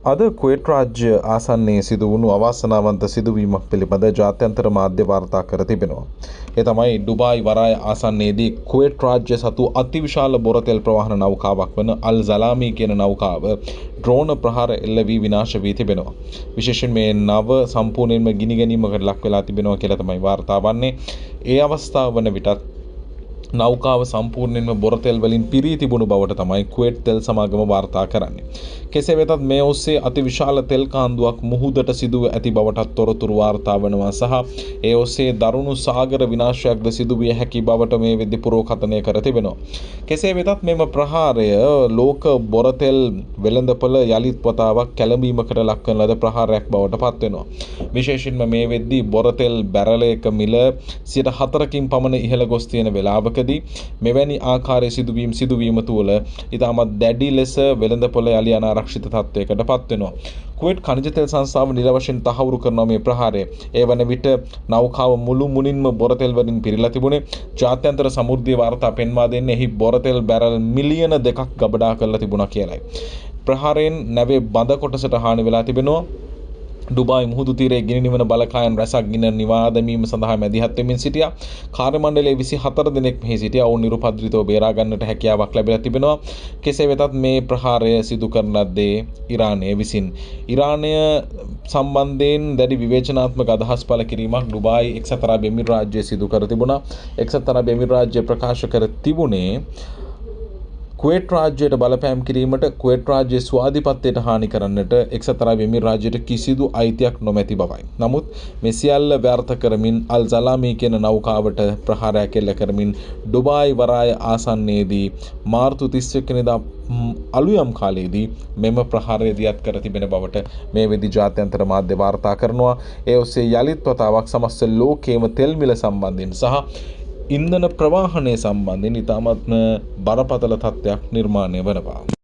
අද කුවේට් රාජ්‍ය ආසන්නයේ සිදු වුණු අවාසනාවන්ත සිදුවීමක් පිළිබඳ ජාත්‍යන්තර මාධ්‍ය වාර්තා කර තිබෙනවා. ඒ තමයි ඩුබායි වරාය ආසන්නයේදී කුවේට් රාජ්‍ය සතු අතිවිශාල බොරතෙල් ප්‍රවාහන නෞකාවක් වන අල් සලාමි කියන නෞකාව ඩ්‍රෝන ප්‍රහාර එල්ල වී විනාශ වී තිබෙනවා. විශේෂයෙන් මේ නව සම්පූර්ණයෙන්ම ගිනි ගැනීමකට ලක් වෙලා තිබෙනවා කියලා තමයි වාර්තා වන්නේ. ඒ අවස්ථාව වන විටත් නෞකාව සම්පූර්ණයෙන්ම බොරතෙල් වලින් පිරී තිබුණු බවට තමයි කුවේට් තෙල් සමාගම වාර්තා කරන්නේ. කෙසේ වෙතත් මේ ඔස්සේ අතිවිශාල තෙල් කාන්දුවක් මුහුදට සිදුව ඇති බවටත් තොරතුරු වාර්තා වනවා සහ ඒ ඔස්සේ දරුණු සාගර විනාශයක්ද සිදුවිය හැකි බවට මේ වෙද්දී පුරෝකථනය කර තිබෙනවා. කෙසේ වෙතත් මෙම ප්‍රහාරය ලෝක බොරතෙල් වෙළඳපොළ යළිත් වතාවක් කැළඹීමකට ලක් කරන ලද ප්‍රහාරයක් බවට පත් වෙනවා. විශේෂයෙන්ම මේ වෙද්දී බොරතෙල් බැරලයක මිල 4%කින් පමණ ඉහළ ගොස් තියෙන වෙලාවකදී මෙවැනි ආකාරයේ සිදුවීම් සිදුවීම තුළ ඉතාමත් දැඩි ලෙස වෙළඳපොළ යළි අනාරක්ෂිත තත්ත්වයකට පත් වෙනවා. කුවේට් ඛනිජ තෙල් සංස්ථාව නිල වශයෙන් තහවුරු කරනවා මේ ප්‍රහාරය. ඒ වන විට නෞකාව මුළු මුලින්ම බොරතෙල් වලින් පිරීලා තිබුණේ. ජාත්‍යන්තර සමෘද්ධිය වාර්තා පෙන්වා දෙන්නේ එහි බොරතෙල් බැරල් මිලියන 2ක් ගබඩා කරලා තිබුණා කියලයි. ප්‍රහාරයෙන් නැවේ බඳ කොටසට හානි වෙලා තිබෙනවා. ඩුබායි මුහුදු තීරයේ ගිනි නිවන බලකායන් රැසක් ගින නිවා දැමීම සඳහා මැදිහත් වෙමින් සිටියා. කාර්ය මණ්ඩලයේ 24 දෙනෙක් මෙහි සිටියා. ඔවුන් නිරුපද්‍රිතව බේරා ගන්නට හැකියාවක් ලැබිලා තිබෙනවා. කෙසේ වෙතත් මේ ප්‍රහාරය සිදු කරන ලද්දේ ඉරානය විසින්. ඉරානය සම්බන්ධයෙන් දැඩි විවේචනාත්මක අදහස් පළ කිරීමක් ඩුබායි එක්සත් අරාබි එමිරාජ්‍යය සිදු කර තිබුණා. එක්සත් අරාබි එමිරාජ්‍යය ප්‍රකාශ කර තිබුණේ කුවේට් රාජ්‍යයට බලපෑම් කිරීමට කුවේට් රාජ්‍යයේ ස්වාධිපත්‍යයට හානි කරන්නට එක්සත් අරාබි එමිරාජ්‍යයට කිසිදු අයිතියක් නොමැති බවයි. නමුත් මේ සියල්ල ව්‍යර්ථ කරමින් අල් සලාමි කියන නෞකාවට ප්‍රහාරයක් එල්ල කරමින් ඩුබායි වරාය ආසන්නයේදී මාර්තු 31 වෙනිදා අලුයම් කාලයේදී මෙම ප්‍රහාරය දියත් කර තිබෙන බවට මේ වෙදි ජාත්‍යන්තර මාධ්‍ය වාර්තා කරනවා. ඒ ඔස්සේ යළිත් වතාවක් සමස්ත ලෝකයේම තෙල් මිල සම්බන්ධයෙන් සහ ඉන්ධන ප්‍රවාහනය සම්බන්ධයෙන් ඉතාමත්ම බරපතල තත්ත්වයක් නිර්මාණය වනවා.